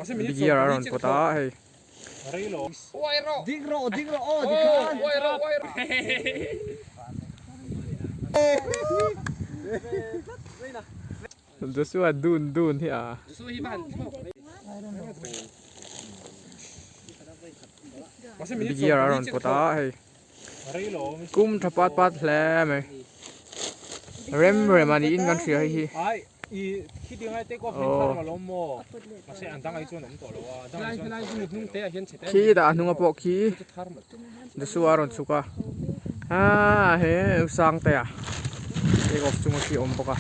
Big gear a rawn pawt a hei. Joshua dun dun hi a. Big gear a rawn pawt a hei. Kum tha pat pat hle mai. Rem rem a niin kan hria hei hi. Khi dah a hnunga pawh khi Joshua a rawn chhuk a ah he Sangtea take off chunga khi a awm bawk a.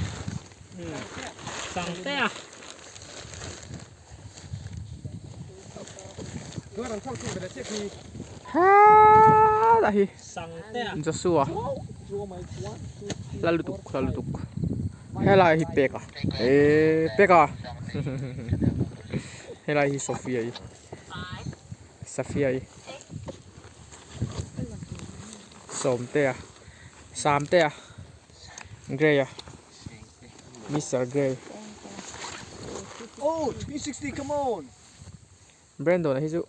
Heeeeeah hi Joshua hla lutuk hla lutuk helai hi peka eee peka helai hi Sophia i Safia i Sawmtea Samtea Grey a. Mister Grey. Oh, 360, come on. Brandon a hi chu.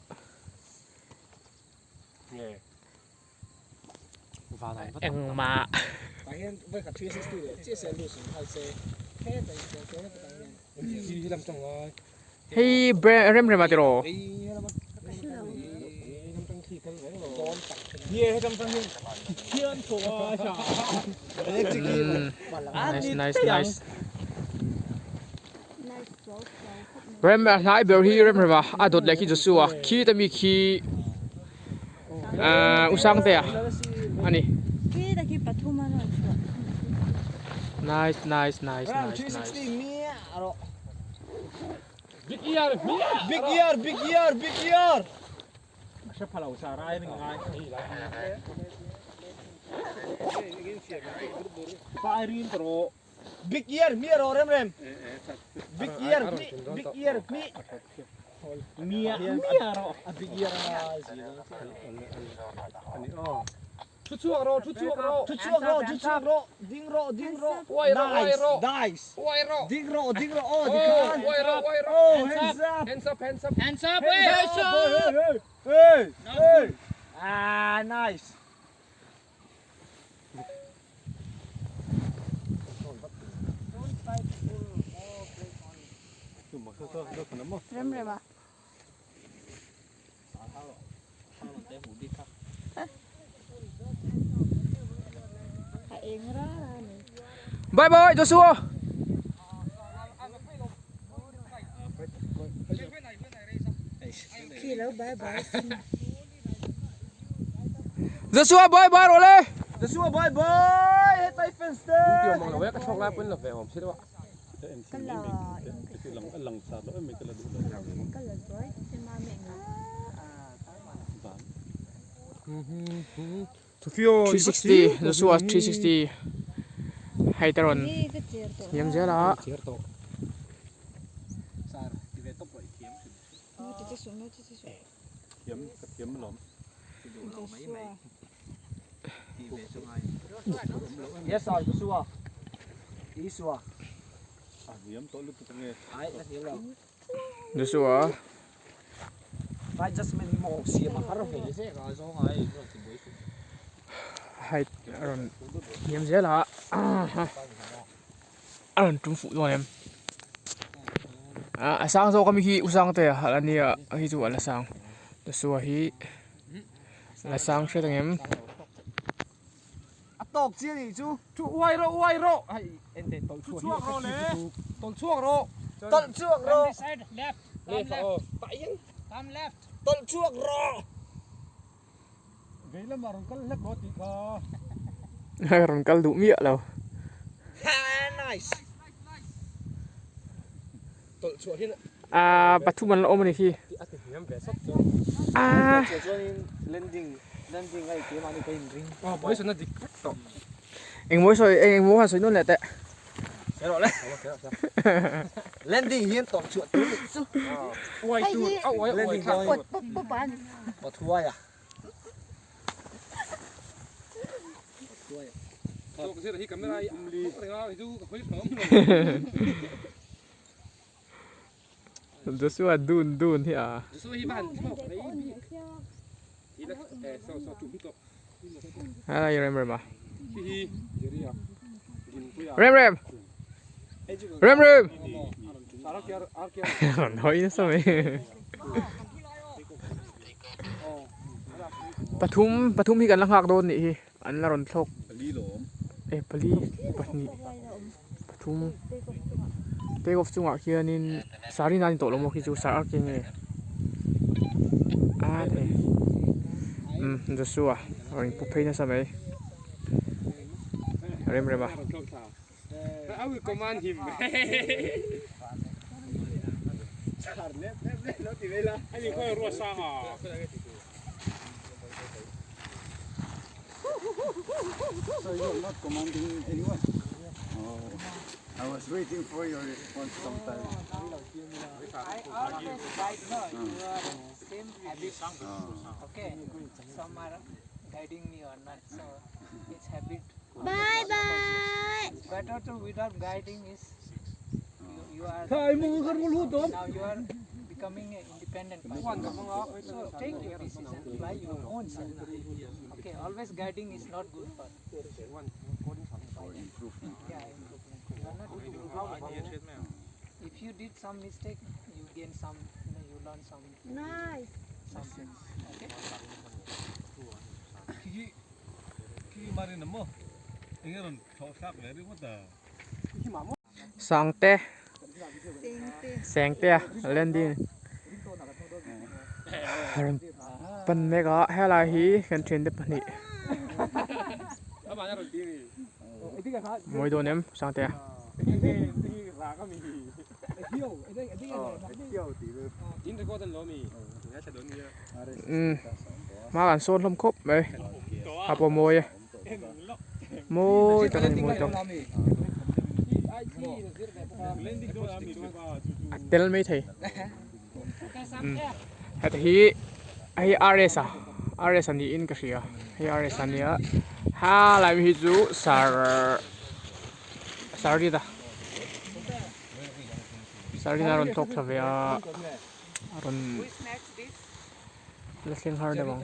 Engmah. Hei rem rem a tiraw. Nice nice nice. Rem a hnai ber hi rem rem a a dawt leh khi Joshua khi ta mi khi ahh u Sangtea a ni. Nice nice nice nice nice. Big ear, big ear, big ear, big ear. Big ear, mi ro rem rem. Big ear, mi, big ear, mi. Mia, mia ro. A big ear a. Thu chhuak rawh, thu chhuak rawh. Thu chhuak rawh, thu chhuak rawh. Ding rawh, ding rawh. Uai rawh, uai rawh. Nice. Uai rawh. Ding rawh, ding rawh. Aw, tikhan. Uai rawh, uai rawh. Oh, hands up. Hands up, hands up. Hands up, Hands up. Hey, hey, hey. Hey. Ah, nice. Rem rem a. Bye bye Joshua. Joshua bye bye rawh le. Joshua bye bye hetlai fans te. 360 Joshua 360 hei te rawn hniam zel a. Yes sir Joshua Isua Joshua height a rawn hniam zel a a rawn tum fuh dawn em ah a sang zawk ami hi u Sangtea a nia hei chu a la sang Joshua hi a la sang hret ang em. A tawk chiah nih chu. Thu uai rawh uai rawh hei en teh tawlh chhuak rawh le tawlh chhuak rawh tawlh chhuak rawh left left aw tah hian thumb left tawlh chhuak rawh vei lamah rawn kal hlek rawh tih kha rawn kal duh miah lo ha nice tawlh chhuah hian ah pathum an la awm a ni khi a ti hniam ve sawt chuan ah chuanin landing landing a keimahni ka inring aw position a dik vek tawh engmaw sawi eng engmaw han sawi nawn leh teh rawh le landing hian tawlh chhuah tur nih chu uai tur a uai a uai thlak Pawt pawp pawp a ni. Pawt huai a Tawk zir hi camera hi a reng a hi chu ka hawi phah awm lo. Joshua dun dun hi a. Helai rem rem a. Rem rem. Rem rem. Rawn hawi nasa mai. Pathum pathum hi kan la nghak dawn nih hi an la rawn thlawk. E pali pahnih pathum take off chungah khianin sarina a ni tawh lo maw khi chu sar arke nge a thei umm Joshua a rawn inpu phei nasa mai rem rem a. So you are not commanding anyone? Oh, I was waiting for your response sometime. I always guide no, you are same habit. Okay, some are guiding me or not, so it's habit. Bye bye. Better to without guiding is you, you are now you are becoming an independent pilot. So take your decision, fly your own self. Okay, always guiding is not good for For improvement. yeah improvement. You are not improving. If you did some mistake, you gain some, you know, you learn some Nice. something. Okay. Sangte Sengte a landing a rawn pan mek a helai hi kan thiante pahnih mawi dawn em Sangte a. Umm hma kan sawn hlawm khawp mai a pawh mawi e mawi tak a ni mawi tak a tel mai thei umm heta hi hei RS a RS a niin ka hria hei RS a nia helai hi chu sar sarita sarita a rawn tawk thla ve a a rawn la thleng har deuh ang.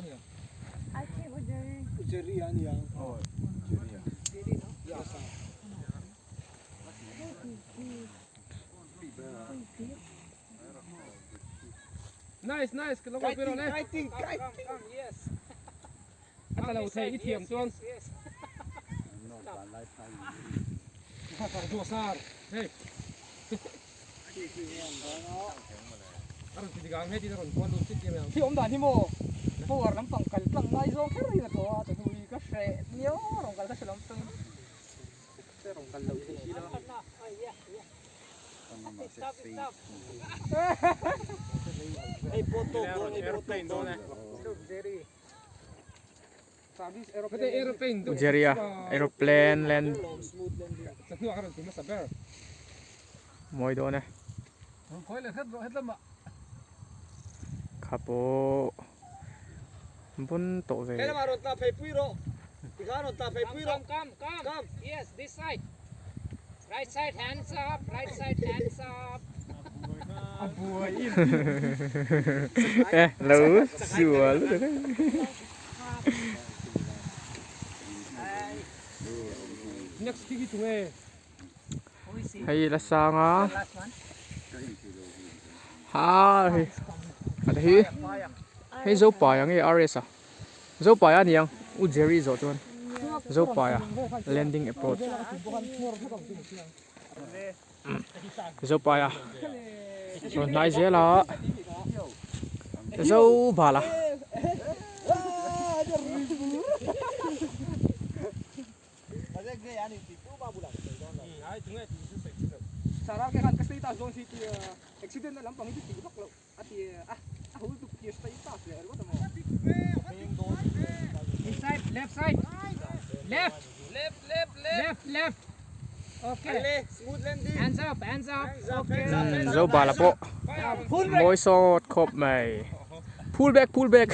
Nice nice ka lo kal pui rawh le. A tla lo thei i thiam chuan. Duhsar hei. A rawn ti dik ang heti a rawn kual lut chit em ang. Khi awm dan hi maw power lampang kal tlang ngai zawng kher hi ka thaw a chawhnu hi ka hreh miau a rawn kal ka hre lo tawng rawn kal lo thei si lo. Airplane dawn e. Jerry a aeroplane land mawi dawn e kha pawh bawn tawh ve eh lo sual Hei la sang a ha hei a hi hei zopai ang nge RS a zopai a niang u Jerry zawh chuan zopai a landing approach zopai a rawn hnai zel a zo bal a. Inside, left side, left, left, left, left, left. Okay. Hands up, hands up. Okay. Zo bala pawh mawi sawt khawp mai pull back pull back